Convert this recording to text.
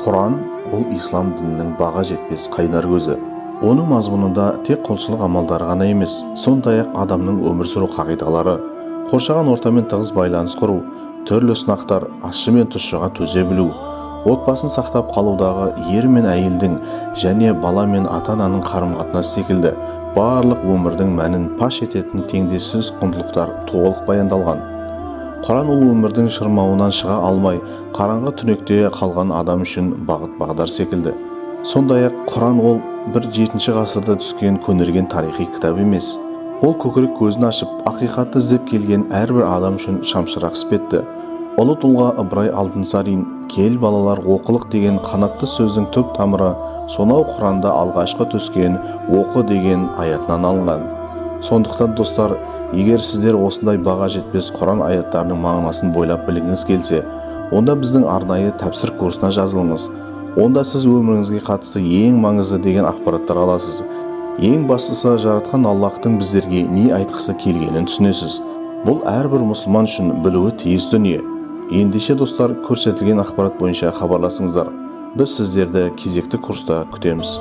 Құран ол ислам дінінің баға жетпес қайнар көзі. Оның мазмұнында тек құлшылық амалдары ғана емес, сондай-ақ адамның өмір сүру қағидалары, қоршаған ортамен тығыз байланыс құру, түрлі сынақтар, ащы мен тұщыға төзе білу, отбасын сақтап қалудағы ер мен әйелдің және бала мен ата-ананың қарым-қатынасы секілді барлық өмірдің мәнін паш ететін теңдессіз құндылықтар толық баяндалған. Құран ол өмірдің шырмауынан шыға алмай, қараңғы түнекте қалған адам үшін бағыт-бағдар секілді. Сондай-ақ Құран ол бір жетінші ғасырда түскен көнерген тарихи кітап емес. Ол көкірек көзін ашып, ақиқатты іздеп келген әрбір адам үшін шамшырақ іспетті. Ұлы тұлға Ыбырай Алтынсарин «Кел, балалар, оқылық» деген қанатты сөздің түп тамыры сонау Құранда алғашқы түскен «оқы» деген аятынан алынған. Сондықтан, достар, егер сіздер осындай баға жетпес Құран аяттарының мағынасын бойлап білгіңіз келсе, онда біздің арнайы тәпсір курсына жазылыңыз. Онда сіз өміріңізге қатысты ең маңызды деген ақпараттар аласыз. Ең бастысы, жаратқан Аллахтың біздерге не айтқысы келгенін түсінесіз. Бұл әрбір мұсылман үшін білуі тиіс дүние. Ендеше, достар, көрсетілген ақпарат бойынша хабарласыңыздар. Біз сіздерді кезекті курста күтеміз.